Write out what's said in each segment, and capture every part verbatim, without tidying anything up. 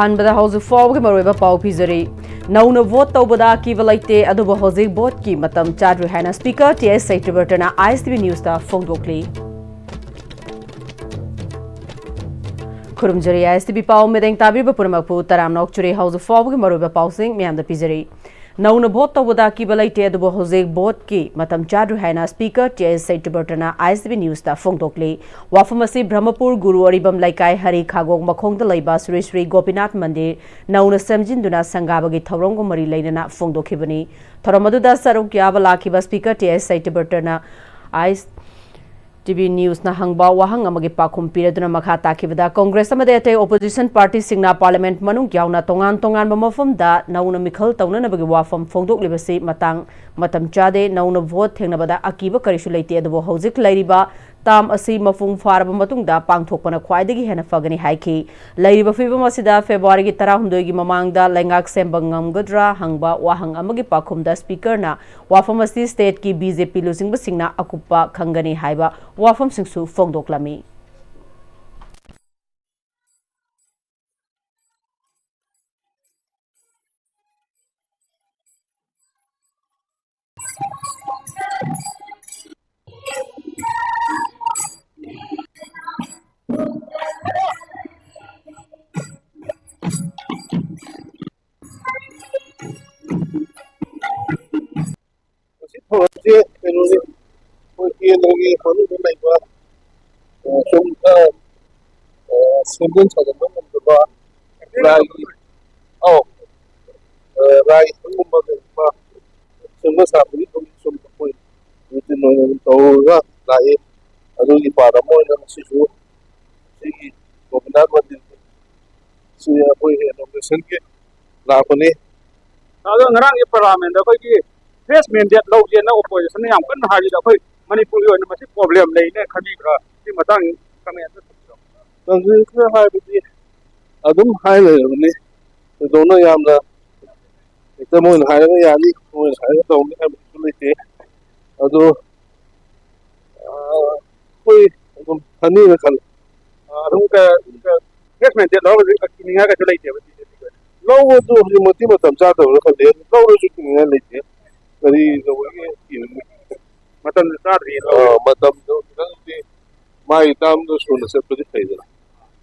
ꯑꯍꯥꯟꯕꯗ ꯍꯧꯖꯤꯛ ꯐꯥꯎꯕꯒꯤ ꯃꯔꯨꯑꯣꯏꯕ ꯄꯥꯎ ꯄꯤꯖꯔꯤ꯫ ꯅꯧꯅ ꯚꯣꯠ ꯇꯧꯕꯗ ꯑꯀꯤꯕ ꯂꯩꯇꯦ, ꯑꯗꯨꯕꯨ ꯍꯧꯖꯤꯛ ꯚꯣꯠꯀꯤ ꯃꯇꯝ ꯆꯥꯗ꯭ꯔꯤ ꯍꯥꯏꯅ ꯁ꯭ꯄꯤꯀꯔ ꯇꯤ ꯑꯩꯆ ꯁꯇ꯭ꯌꯕ꯭ꯔꯇꯅ ꯑꯥꯏ ꯑꯦꯁ ꯇꯤ ꯚꯤ ꯅ꯭ꯌꯨꯁꯇ ꯐꯣꯡꯗꯣꯛꯂꯤ꯫ ꯈꯨꯔꯨꯝꯖꯔꯤ ꯑꯥꯏ ꯑꯦꯁ ꯇꯤ ꯚꯤ ꯄꯥꯎ ꯃꯤꯠꯌꯦꯡ ꯇꯥꯕꯤꯔꯤꯕ ꯄꯨꯝꯅꯃꯛꯄꯨ ꯇꯔꯥꯝꯅ ꯑꯣꯛꯆꯔꯤ꯫ ꯍꯧꯖꯤꯛ ꯐꯥꯎꯕꯒꯤ ꯃꯔꯨꯑꯣꯏꯕ ꯄꯥꯎꯁꯤꯡ ꯃꯌꯥꯝꯗ ꯄꯤꯖꯔꯤ꯫ ꯅꯧꯅ ꯚꯣꯠ ꯇꯧꯕꯗ ꯑꯀꯤꯕ ꯂꯩꯇꯦ, ꯑꯗꯨꯕꯨ ꯍꯧꯖꯤꯛ ꯚꯣꯠꯀꯤ ꯃꯇꯝ ꯆꯥꯗ꯭ꯔꯤ ꯍꯥꯏꯅ ꯁ꯭ꯄꯤꯀꯔ ꯇꯤ ꯑꯩꯆ ꯁꯇ꯭ꯌꯕ꯭ꯔꯇꯅ ꯑꯥꯏ ꯑꯦꯁ ꯇꯤ ꯚꯤ ꯅ꯭ꯌꯨꯁꯇ ꯐꯣꯡꯗꯣꯛꯂꯤ꯫ ꯋꯥꯐꯝ ꯑꯁꯤ ꯕ꯭ꯔꯍꯃꯄꯨꯔ ꯒꯨꯔꯨ ꯑꯔꯤꯕꯝ ꯂꯩꯀꯥꯏ ꯍꯔꯤ ꯈꯥꯒꯣꯡ ꯃꯈꯣꯡꯗ ꯂꯩꯕ ꯁ꯭ꯔꯤ ꯁ꯭ꯔꯤ ꯒꯣꯄꯤꯅꯥꯊ ꯃꯟꯗꯤꯔ ꯅꯧꯅ ꯁꯦꯝꯖꯤꯟꯗꯨꯅ ꯁꯪꯒꯥꯕꯒꯤ ꯊꯧꯔꯝꯒ ꯃꯔꯤ ꯂꯩꯅꯅ ꯐꯣꯡꯗꯣꯛꯈꯤꯕꯅꯤ꯫ ꯊꯧꯔꯝ ꯑꯗꯨꯗ ꯁꯔꯨꯛ ꯌꯥꯕ ꯂꯥꯛꯈꯤꯕ ꯁ꯭ꯄꯤꯀꯔ ꯇꯤ ꯑꯩꯆ ꯁꯇ꯭ꯌꯕ꯭ꯔꯇꯅ ꯑꯥꯏ ꯑꯦꯁ ꯇꯤ ꯚꯤ ꯅ꯭ꯌꯨꯁꯅ ꯍꯪꯕ ꯋꯥꯍꯪ ꯑꯃꯒꯤ ꯄꯥꯎꯈꯨꯝ ꯄꯤꯔꯗꯨꯅ ꯃꯈꯥ ꯇꯥꯈꯤꯕꯗ, ꯀꯣꯡꯒ꯭ꯔꯦꯁ ꯑꯃꯗꯤ ꯑꯇꯩ ꯑꯣꯄꯣꯖꯤꯁꯟ ꯄꯥꯔꯇꯤꯁꯤꯡꯅ ꯄꯥꯔꯂꯤꯌꯥꯃꯦꯟꯠ ꯃꯅꯨꯡ ꯌꯥꯎꯅ ꯇꯣꯉꯥꯟ ꯇꯣꯉꯥꯟꯕ ꯃꯐꯝꯗ ꯅꯧꯅ ꯃꯤꯈꯜ ꯇꯧꯅꯅꯕꯒꯤ ꯋꯥꯐꯝ ꯐꯣꯡꯗꯣꯛꯂꯤꯕꯁꯤ ꯃꯇꯥꯡ ꯃꯇꯝ ꯆꯥꯗꯦ꯫ ꯅꯧꯅ ꯚꯣꯠ ꯊꯦꯡꯅꯕꯗ ꯑꯀꯤꯕ ꯀꯔꯤꯁꯨ ꯂꯩꯇꯦ, ꯑꯗꯨꯕꯨ ꯍꯧꯖꯤꯛ ꯂꯩꯔꯤꯕ ꯇꯥꯝ ꯑꯁꯤ ꯃꯄꯨꯡ ꯐꯥꯔꯕ ꯃꯇꯨꯡꯗ ꯄꯥꯡꯊꯣꯛꯄꯅ ꯈ꯭ꯋꯥꯏꯗꯒꯤ ꯍꯦꯟꯅ ꯐꯒꯅꯤ ꯍꯥꯏꯈꯤ꯫ ꯂꯩꯔꯤꯕ ꯐꯤꯕꯝ ꯑꯁꯤꯗ ꯐꯦꯕ꯭ꯔꯨꯋꯥꯔꯤꯒꯤ ꯇꯔꯥꯍꯨꯝꯗꯣꯏꯒꯤ ꯃꯃꯥꯡꯗ ꯂꯩꯉꯥꯛ ꯁꯦꯝꯕ ꯉꯝꯒꯗ꯭ꯔꯥ ꯍꯪꯕ ꯋꯥꯍꯪ ꯑꯃꯒꯤ ꯄꯥꯎꯈꯨꯝꯗ ꯁ꯭ꯄꯤꯀꯔꯅ ꯋꯥꯐꯝ ꯑꯁꯤ ꯁ꯭ꯇꯦꯠꯀꯤ ꯕꯤ ꯖꯦ ꯄꯤ ꯂꯨꯆꯤꯡꯕꯁꯤꯡꯅ ꯑꯀꯨꯞꯄ ꯈꯪꯒꯅꯤ ꯍꯥꯏꯕ ꯋꯥꯐꯝꯁꯤꯡꯁꯨ ꯐꯣꯡꯗꯣꯛꯂꯝꯃꯤ꯫ ꯃꯁꯤ ꯊꯧꯔꯝꯁꯦ ꯀꯩꯅꯣꯅꯤ, ꯑꯩꯈꯣꯏ ꯀꯦꯟꯗ꯭ꯔꯒꯤ ꯃꯅꯨꯡꯗ ꯂꯩꯕ, ꯑ, ꯁꯨꯝ ꯈꯔ, ꯑ, ꯁꯦꯝꯖꯤꯟ ꯁꯥꯖꯤꯟꯕ ꯉꯝꯗꯕ ꯂꯥꯏꯒꯤ, ꯑꯧ, ꯑ, ꯂꯥꯏ ꯁꯪꯒꯨꯝꯕ ꯀꯩꯒꯨꯝꯕ ꯁꯦꯝꯕ ꯁꯥꯕꯒꯤ ꯊꯕꯛ ꯁꯨꯝ ꯑꯩꯈꯣꯏ ꯔꯨꯇꯤꯟ ꯑꯣꯏꯅ ꯑꯗꯨꯝ ꯇꯧꯔꯒ ꯂꯥꯛꯏ꯫ ꯑꯗꯨꯒꯤ ꯄꯥꯔꯠ ꯑꯃ ꯑꯣꯏꯅ ꯉꯁꯤꯁꯨ ꯁꯤꯒꯤ ꯒꯣꯄꯤꯅꯥꯊ ꯃꯟꯗꯤꯔꯒꯤ ꯁꯤ ꯑꯩꯈꯣꯏ ꯏꯅꯣꯒ꯭ꯔꯦꯁꯟꯒꯤ ꯂꯥꯛꯄꯅꯤ꯫ ꯑꯗꯣ ꯉꯔꯥꯡꯒꯤ ꯄꯥꯔꯂꯤꯌꯥꯃꯦꯟꯗ ꯑꯩꯈꯣꯏꯒꯤ ꯐ꯭ꯔꯦꯁ ꯃꯦꯟꯗꯦꯠ ꯂꯧꯒꯦꯅ ꯑꯣꯄꯣꯖꯤꯁꯟꯅ ꯌꯥꯝ ꯀꯟꯅ ꯍꯥꯏꯔꯤꯗ ꯑꯩꯈꯣꯏ ꯃꯅꯤꯄꯨꯔꯒꯤ ꯑꯣꯏꯅ ꯃꯁꯤ ꯄ꯭ꯔꯣꯕ꯭ꯂꯦꯝ ꯂꯩꯅ ꯈꯟꯕꯤꯕ꯭ꯔꯥ? ꯁꯤ ꯃꯇꯥꯡ ꯀꯃꯦꯟ ꯑꯝꯇ ꯊꯝꯕꯤꯔꯝꯃꯨ꯫ ꯀꯪꯒ꯭ꯔꯦꯁꯅ ꯍꯥꯏꯕꯗꯤ ꯑꯗꯨꯝ ꯍꯥꯏ ꯂꯩꯔꯕꯅꯤ꯫ ꯀꯩꯗꯧꯅ ꯌꯥꯝꯅ ꯍꯦꯛꯇ ꯃꯣꯏꯅ ꯍꯥꯏꯔꯒ ꯌꯥꯅꯤ, ꯃꯣꯏꯅ ꯍꯥꯏꯔꯒ ꯇꯧꯅꯤ ꯍꯥꯏꯕꯁꯨ ꯂꯩꯇꯦ꯫ ꯑꯗꯨ, ꯑ, ꯑꯩꯈꯣꯏ ꯑꯗꯨꯝ ꯐꯅꯤꯅ ꯈꯜꯂꯤ꯫ ꯑ, ꯑꯗꯨꯝ ꯀ-, ꯀ-, ꯐ꯭ꯔꯦꯁ ꯃꯦꯟꯇꯦꯟ ꯂꯧꯔꯒꯗꯤ ꯀꯤꯅꯤꯡꯉꯥꯏ ꯀꯩꯁꯨ ꯂꯩꯇꯦꯕ ꯁꯤꯁꯦ꯫ ꯂꯧꯕꯗꯨ ꯍꯧꯖꯤꯛꯃꯛꯇꯤ ꯃꯇꯝ ꯆꯥꯗꯕꯅ ꯈꯪꯗꯦ, ꯂꯧꯔꯁꯨ ꯀꯤꯅꯤꯡꯉꯥꯏ ꯂꯩꯇꯦ꯫ ꯀꯔꯤ ꯇꯧꯕꯒꯤ ꯀꯤꯅꯤꯡꯉꯥꯏ? ꯃꯇꯝꯗꯨ ꯆꯥꯗ꯭ꯔꯤꯌꯦ꯫ ꯑ, ꯃꯇꯝꯗꯣ ꯈꯤꯇꯪꯗꯤ ꯃꯥꯒꯤ ꯇꯥꯝꯗꯣ ꯁꯨꯅ ꯆꯠꯄꯗꯤ ꯐꯩꯗꯅ꯫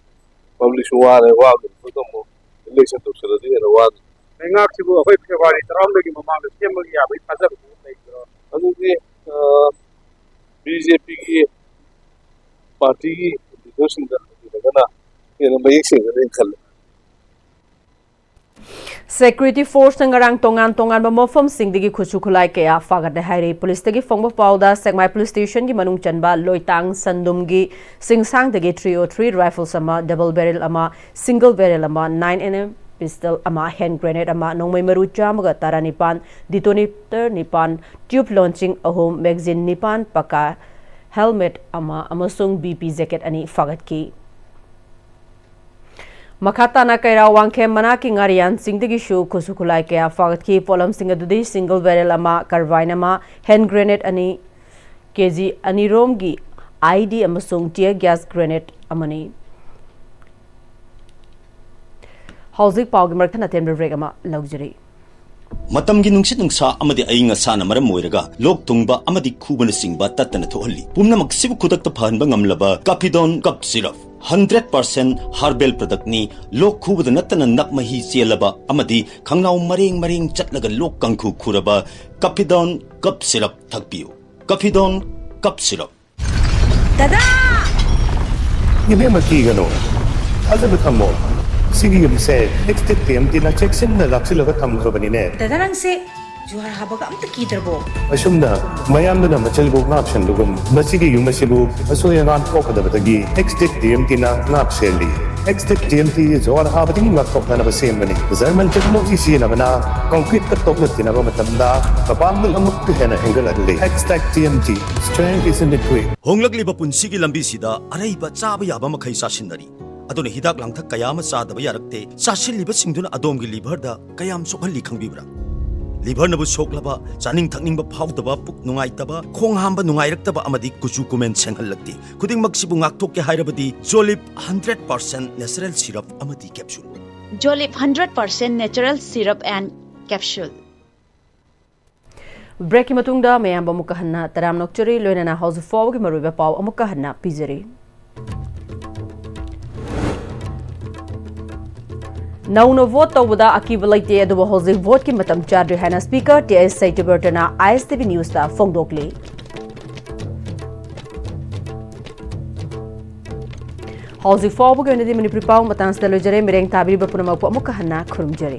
ꯄꯕ꯭ꯂꯤꯛꯁꯨ ꯋꯥꯔꯦ, ꯋꯥꯕꯗꯨꯗ ꯑꯃꯨꯛ ꯏꯂꯦꯛꯁꯟ ꯇꯧꯁꯜꯂꯗꯤ ꯍꯦꯟꯅ ꯋꯥꯅꯤ꯫ ꯂꯩꯉꯥꯛꯁꯤꯕꯨ ꯑꯩꯈꯣꯏ ꯐꯦꯕ꯭ꯔꯨꯋꯥꯔꯤ ꯇꯔꯥꯍꯨꯝꯗꯣꯏꯒꯤ ꯃꯃꯥꯡꯗ ꯁꯦꯝꯕꯒꯤ ꯌꯥꯕꯒꯤ ꯊꯥꯖꯕꯗꯨ ꯂꯩꯕ꯭ꯔꯣ? ꯑꯗꯨꯗꯤ, ꯑ, ꯕꯤ ꯖꯦ ꯄꯤꯒꯤ ꯄꯥꯔꯇꯤꯒꯤ ꯂꯤꯗꯔꯁꯤꯡꯗ ꯍꯪꯕꯤꯔꯒꯅ ꯍꯦꯟꯅ ꯃꯌꯦꯛ ꯁꯦꯡꯒꯅꯤ ꯈꯜꯂꯤ꯫ ꯁꯦꯀ꯭ꯌꯨꯔꯤꯇꯤ ꯐꯣꯔꯁꯅ ꯉꯔꯥꯡ ꯇꯣꯉꯥꯟ ꯇꯣꯉꯥꯟꯕ ꯃꯐꯝꯁꯤꯡꯗꯒꯤ ꯈꯨꯠꯁꯨ ꯈꯨꯠꯂꯥꯏ ꯀꯌꯥ ꯐꯥꯒꯠꯂꯦ ꯍꯥꯏꯔꯤ꯫ ꯄꯨꯂꯤꯁꯇꯒꯤ ꯐꯪꯕ ꯄꯥꯎꯗ, ꯁꯦꯛꯃꯥꯏ ꯄꯨꯂꯤꯁ ꯁ꯭ꯇꯦꯁꯟꯒꯤ ꯃꯅꯨꯡ ꯆꯟꯕ ꯂꯣꯏꯇꯥꯡ ꯁꯟꯗꯨꯝꯒꯤ ꯆꯤꯡꯁꯥꯡꯗꯒꯤ ꯊ꯭ꯔꯤ ꯑꯣ ꯊ꯭ꯔꯤ ꯔꯥꯏꯐꯜꯁ ꯑꯃ, ꯗꯕꯜ ꯕꯦꯔꯦꯜ ꯑꯃ, ꯁꯤꯡꯒꯜ ꯕꯦꯔꯦꯜ ꯑꯃ, ꯅꯥꯏꯟ ꯑꯦꯝ ꯑꯦꯝ ꯄꯤꯁꯇꯜ ꯑꯃ, ꯍꯦꯟ ꯒ꯭ꯔꯦꯅꯦꯗ ꯑꯃ, ꯅꯣꯡꯃꯩ ꯃꯔꯨ ꯆꯥꯝꯃꯒ ꯇꯔꯥꯅꯤꯄꯥꯟ, ꯗꯤꯇꯣꯅꯦꯇꯔ ꯅꯤꯄꯥꯟ, ꯇ꯭ꯌꯨꯕ ꯂꯣꯟꯆꯤꯡ ꯑꯍꯨꯝ, ꯃꯦꯒꯖꯤꯟ ꯅꯤꯄꯥꯟ, ꯄꯀꯥ ꯍꯦꯜꯃꯦꯠ ꯑꯃ ꯑꯃꯁꯨꯡ ꯕꯤ ꯄꯤ ꯖꯦꯀꯦꯠ ꯑꯅꯤ ꯐꯥꯒꯠꯈꯤ꯫ ꯃꯈꯥ ꯇꯥꯅ ꯀꯩꯔꯥꯎ ꯋꯥꯡꯈꯦꯝ ꯃꯅꯥꯛꯀꯤ ꯉꯥꯔꯤꯌꯥꯟꯁꯤꯡꯗꯒꯤꯁꯨ ꯈꯨꯠꯁꯨ ꯈꯨꯠꯂꯥꯏ ꯀꯌꯥ ꯐꯥꯒꯠꯈꯤ꯫ ꯄꯣꯠꯂꯝꯁꯤꯡ ꯑꯗꯨꯗꯤ ꯁꯤꯡꯒꯜ ꯕꯦꯔꯦꯜ ꯑꯃ, ꯀꯥꯔꯕꯥꯏꯟ ꯑꯃ, ꯍꯦꯟ ꯒ꯭ꯔꯦꯅꯦꯗ ꯑꯅꯤ, ꯀꯦ ꯖꯤ ꯑꯅꯤꯔꯣꯝꯒꯤ ꯑꯥꯏ ꯏ ꯗꯤ ꯑꯃꯁꯨꯡ ꯇꯤꯌꯔ ꯒ꯭ꯌꯥꯁ ꯒ꯭ꯔꯦꯅꯦꯗ ꯑꯃꯅꯤ꯫ ꯍꯧꯖꯤꯛ ꯄꯥꯎꯒꯤ ꯃꯔꯛ ꯊꯠꯅ ꯇꯦꯟꯕ ꯕ꯭ꯔꯦꯛ ꯑꯃ ꯂꯧꯖꯔꯤ꯫ ꯃꯇꯝꯒꯤ ꯅꯨꯡꯁꯤꯠ ꯅꯨꯡꯁꯥ ꯑꯃꯗꯤ ꯑꯏꯪ ꯑꯁꯥꯅ ꯃꯔꯝ ꯑꯣꯏꯔꯒ ꯂꯣꯛ ꯊꯨꯡꯕ ꯑꯃꯗꯤ ꯈꯨꯕꯅꯆꯤꯡꯕ ꯇꯠꯇꯅ ꯊꯣꯛꯍꯜꯂꯤ꯫ ꯄꯨꯝꯅꯃꯛꯁꯤꯕꯨ ꯈꯨꯗꯛꯇ ꯐꯍꯟꯕ ꯉꯝꯂꯕ ꯀꯥꯐꯤꯗꯣꯟ ꯀꯞ ꯁꯤꯔꯞ, ꯍꯟꯗ꯭ꯔꯦꯠ ꯄꯥꯔꯁꯦꯟ ꯍꯔꯕꯦꯜ ꯄ꯭ꯔꯗꯛꯅꯤ꯫ ꯂꯣꯛ ꯈꯨꯕꯗ ꯅꯠꯇꯅ ꯅꯞ ꯃꯍꯤ ꯆꯦꯜꯂꯕ ꯑꯃꯗꯤ ꯈꯪꯅꯥꯎ ꯃꯔꯦꯡ ꯃꯔꯦꯡ ꯆꯠꯂꯒ ꯂꯣꯛ ꯀꯥꯡꯈꯨ ꯈꯨꯔꯕ ꯀꯥꯐꯤꯗꯣꯟ ꯀꯞ ꯁꯤꯔꯞ ꯊꯛꯄꯤꯌꯨ꯫ ꯀꯥꯐꯤꯗꯣꯟ ꯀꯞ ꯁꯤꯔꯞ꯫ ꯗꯗꯥ! ꯏꯕꯦꯝꯃ, ꯀꯤꯒꯅꯨ꯫ ꯊꯥꯖꯕ ꯊꯝꯃꯣ꯫ ꯁꯤꯒꯤ ꯌꯨꯝꯁꯦ ꯑꯦꯛꯁꯇꯦꯛ ꯇꯤ ꯑꯦꯝ ꯇꯤꯅ ꯆꯦꯛꯁꯤꯟꯅ ꯂꯥꯛꯁꯤꯜꯂꯒ ꯊꯝꯈ꯭ꯔꯕꯅꯤꯅꯦ꯫ ꯗꯗꯥ, ꯅꯪꯁꯦ ꯖꯨꯍꯥꯔ ꯍꯥꯕꯒ ꯑꯝꯇ ꯀꯤꯗ꯭ꯔꯕꯣ? ꯑꯁꯨꯝꯅ ꯃꯌꯥꯝꯗꯨꯅ ꯃꯆꯜꯕꯨ ꯉꯥꯛ ꯁꯦꯟꯕꯒꯨꯝ, ꯃꯁꯤꯒꯤ ꯌꯨꯝ ꯑꯁꯤꯕꯨ ꯑꯁꯣꯏ ꯑꯉꯥꯝ ꯊꯣꯛꯀꯗꯕꯗꯒꯤ ꯑꯦꯛꯁꯇꯦꯛ ꯇꯤ ꯑꯦꯝ ꯇꯤꯅ ꯉꯥꯛ ꯁꯦꯜꯂꯤ꯫ ꯑꯦꯛꯁꯇꯦꯛ ꯇꯤ ꯑꯦꯝ ꯇꯤ ꯖꯨꯍꯥꯔ ꯍꯥꯕꯗꯒꯤ ꯉꯥꯛꯊꯣꯛꯅꯅꯕ ꯁꯦꯝꯕꯅꯤ꯫ ꯖꯔꯃꯟ ꯇꯦꯛꯅꯣꯂꯣꯖꯤ ꯁꯤꯖꯤꯟꯅꯕꯅ ꯀꯪꯀ꯭ꯔꯤꯠꯀ ꯇꯣꯛꯅ ꯇꯤꯟꯅꯕ ꯃꯇꯝꯗ ꯃꯄꯥꯡꯒꯜ ꯑꯃꯨꯛꯀ ꯍꯦꯟꯅ ꯍꯦꯟꯒꯠꯍꯜꯂꯤ꯫ Extech T M T, strength is in the grip. ꯍꯣꯡꯂꯛꯂꯤꯕ ꯄꯨꯟꯁꯤꯒꯤ ꯂꯝꯕꯤꯁꯤꯗ ꯑꯔꯩꯕ ꯆꯥꯕ ꯌꯥꯕ ꯃꯈꯩ ꯆꯥꯁꯤꯟꯅꯔꯤ꯫ ꯑꯗꯨꯅ ꯍꯤꯗꯥꯛ ꯂꯥꯡꯊꯛ ꯀꯌꯥ ꯑꯃ ꯆꯥꯗꯕ ꯌꯥꯔꯛꯇꯦ꯫ ꯆꯥꯁꯤꯜꯂꯤꯕꯁꯤꯡꯗꯨꯅ ꯑꯗꯣꯝꯒꯤ ꯂꯤꯚꯔꯗ ꯀꯌꯥꯝ ꯁꯣꯛꯍꯜꯂꯤ ꯈꯪꯕꯤꯕ꯭ꯔꯥ? ꯂꯤꯚꯔꯅꯕꯨ ꯁꯣꯛꯂꯕ, ꯆꯥꯅꯤꯡ ꯊꯛꯅꯤꯡꯕ ꯐꯥꯎꯗꯕ, ꯄꯨꯛ ꯅꯨꯡꯉꯥꯏꯇꯕ, ꯈꯣꯡ ꯍꯥꯝꯕ ꯅꯨꯡꯉꯥꯏꯔꯛꯇꯕ ꯑꯃꯗꯤ ꯀꯨꯆꯨ ꯀꯨꯃꯦꯟ ꯁꯦꯡꯍꯜꯂꯛꯇꯦ꯫ ꯈꯨꯗꯤꯡꯃꯛꯁꯤꯕꯨ ꯉꯥꯛꯊꯣꯛꯀꯦ ꯍꯥꯏꯔꯕꯗꯤ ꯖꯣꯂꯤꯞ ꯍꯟꯗ꯭ꯔꯦꯠ ꯄꯥꯔꯁꯦꯟ ꯅꯦꯆꯔꯦꯜ ꯁꯤꯔꯞ ꯑꯃꯗꯤ capsule. Jolip hundred percent natural syrup and capsule. ꯕ꯭ꯔꯦꯛꯀꯤ ꯃꯇꯨꯡꯗ ꯃꯌꯥꯝꯕꯨ ꯑꯃꯨꯛꯀ ꯍꯟꯅ ꯇꯔꯥꯝꯅ ꯑꯣꯛꯆꯔꯤ, ꯂꯣꯏꯅꯅ ꯍꯧꯖꯤꯛ ꯐꯥꯎꯕꯒꯤ ꯃꯔꯨꯑꯣꯏꯕ ꯄꯥꯎ ꯑꯃꯨꯛꯀ ꯍꯟꯅ ꯄꯤꯖꯔꯤ꯫ ꯅꯧꯅ ꯚꯣꯠ ꯇꯧꯕꯗ ꯑꯀꯤꯕ ꯂꯩꯇꯦ, ꯑꯗꯨꯕꯨ ꯍꯧꯖꯤꯛ ꯚꯣꯠꯀꯤ ꯃꯇꯝ ꯆꯥꯗ꯭ꯔꯤ ꯍꯥꯏꯅ ꯁ꯭ꯄꯤꯀꯔ ꯇꯤ ꯑꯩꯆ ꯁꯇ꯭ꯌꯕ꯭ꯔꯇꯅ ꯑꯥꯏ ꯑꯦꯁ ꯇꯤ ꯚꯤ ꯅ꯭ꯌꯨꯁꯇ ꯐꯣꯡꯗꯣꯛꯂꯤ꯫ ꯍꯧꯖꯤꯛ ꯐꯥꯎꯕꯒꯤ ꯑꯣꯏꯅꯗꯤ ꯃꯅꯤꯄꯨꯔꯤ ꯄꯥꯎ ꯃꯇꯥꯡꯁꯤꯗ ꯂꯣꯏꯖꯔꯦ꯫ ꯃꯤꯠꯌꯦꯡ ꯇꯥꯕꯤꯔꯤꯕ ꯄꯨꯝꯅꯃꯛꯄꯨ ꯑꯃꯨꯛꯀ ꯍꯟꯅ ꯈꯨꯔꯨꯝꯖꯔꯤ꯫